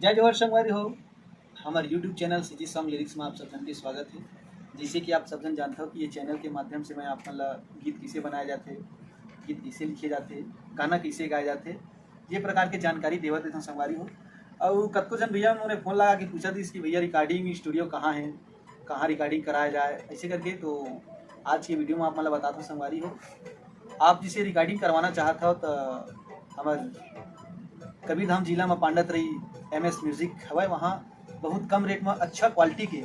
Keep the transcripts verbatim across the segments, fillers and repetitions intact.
जय जोहार संगवारी हो, हमर YouTube channel CG song lyrics में आप सब झन के स्वागत है। जैसे कि आप सब झन जानत हो कि ये चैनल के माध्यम से मैं आप मन ला गीत किसे बनाए जाथे, गीत किसे लिखे जाथे, गाना किसे गाए जाथे, ये प्रकार के जानकारी देवत रहथन संगवारी हो। अउ कतको झन भैया मन मोरे फोन लगा के पूछत रहिस कि भैया रिकॉर्डिंग स्टूडियो कहाँ है, कहाँ रिकॉर्डिंग कराए जाए, ऐसे करके। तो आज के वीडियो में आप मन ला बताथों संगवारी हो, आप जैसे रिकॉर्डिंग करवाना चाहत हो तो हमर कबीरधाम जिला में पांडत रही एम एस म्यूजिक हवय, वहाँ बहुत कम रेट में अच्छा क्वालिटी के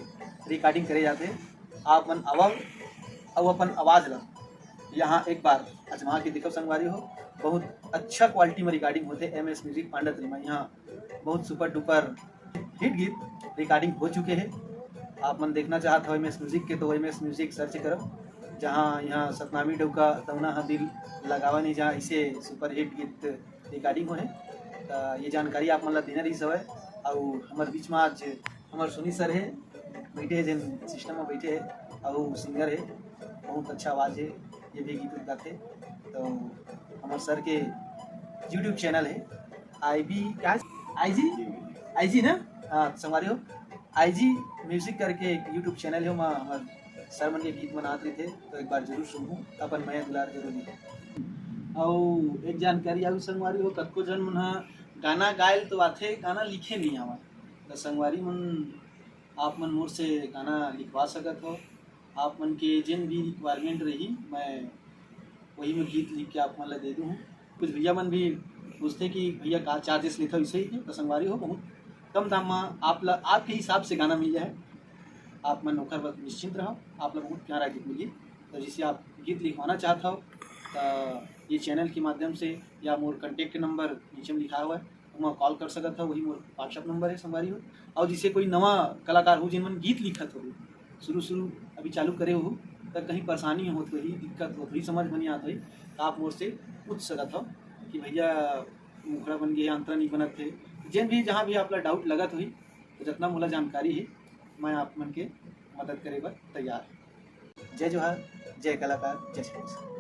रिकॉर्डिंग करे जाथे। आप मन आवव अउ अपन आवाज़ ला यहाँ एक बार आजमा के देखव संगवारी हो, बहुत अच्छा क्वालिटी में रिकॉर्डिंग होथे एम एस म्यूजिक पांडत रही में। यहाँ बहुत सुपर डुपर हिट गीत रिकॉर्डिंग हो चुके हैं। आप मन देखना चाहत हो एम एस म्यूजिक के तो एम एस म्यूजिक सर्च करव, जहाँ यहाँ सतनामी डौका तौना हा दिल लगावा नहीं जहाँ इसे सुपर हिट गीत रिकॉर्डिंग होहे। त ये जानकारी आप मन ला देना रहिस हवय। अउ हमर बीच में आज हमर सोनी सर है, बैठे है, जेन सिस्टम में बैठे है, अउ सिंगर है, बहुत अच्छा आवाज़ है, ये भी गीत गाथे। तो हमर सर के YouTube चैनल है आई बी क्या, आई जी, आई जी ना, हाँ संगवारी हो, आई जी म्यूजिक करके एक YouTube चैनल है, वहाँ हमर सर मन के गीत बनात रहिथे, तो एक बार जरूर सुनहू, अपन मया दुलार जरूर दे। अउ एक जानकारी आऊ संगवारी हो, कतको झन मन ह गाना गायल तो आथे, गाना लिखे नहीं आवय। तो संगवारी मन, आप मन मोर से गाना लिखवा सकत हो। आप मन के जेन भी रिक्वायरमेंट रही, मैं वही में गीत लिख के आप मन ला दे दूँ। कुछ भैया मन भी पूछथे कि भैया का चार्जेस लेथव, इसे ही तो संगवारी हो, बहुत कम दाम में आप ला, आपके हिसाब से गाना मिल जाए। आप मन ओकर बर निश्चिंत रहो, आप ला बहुत प्यारा गीत मिली। तो जिसे आप गीत लिखवाना चाहत हो, तो ये चैनल के माध्यम से या मोर कॉन्टैक्ट नंबर नीचे में लिखा हुआ है, ओमा कॉल कर सकत हो, वही मोर WhatsApp नंबर है संगवारी हो। और जिसे कोई नवा कलाकार हो, जिन मन गीत लिखत हो, शुरू शुरू अभी चालू करे हो, तो कहीं परेशानी होत होही, दिक्कत होत होही, समझ में नहीं आत होही, तो आप मोर से पूछ सकत हो कि भैया मुखड़ा बन गया, अंतरा नहीं बनत है। जेन भी, जहाँ भी आप ला डाउट लगत होही, तो जितना मोला जानकारी है, मैं आप मन के मदद करे बर तैयार हूँ। जय जोहार, जय कलाकार, जय छत्तीसगढ़।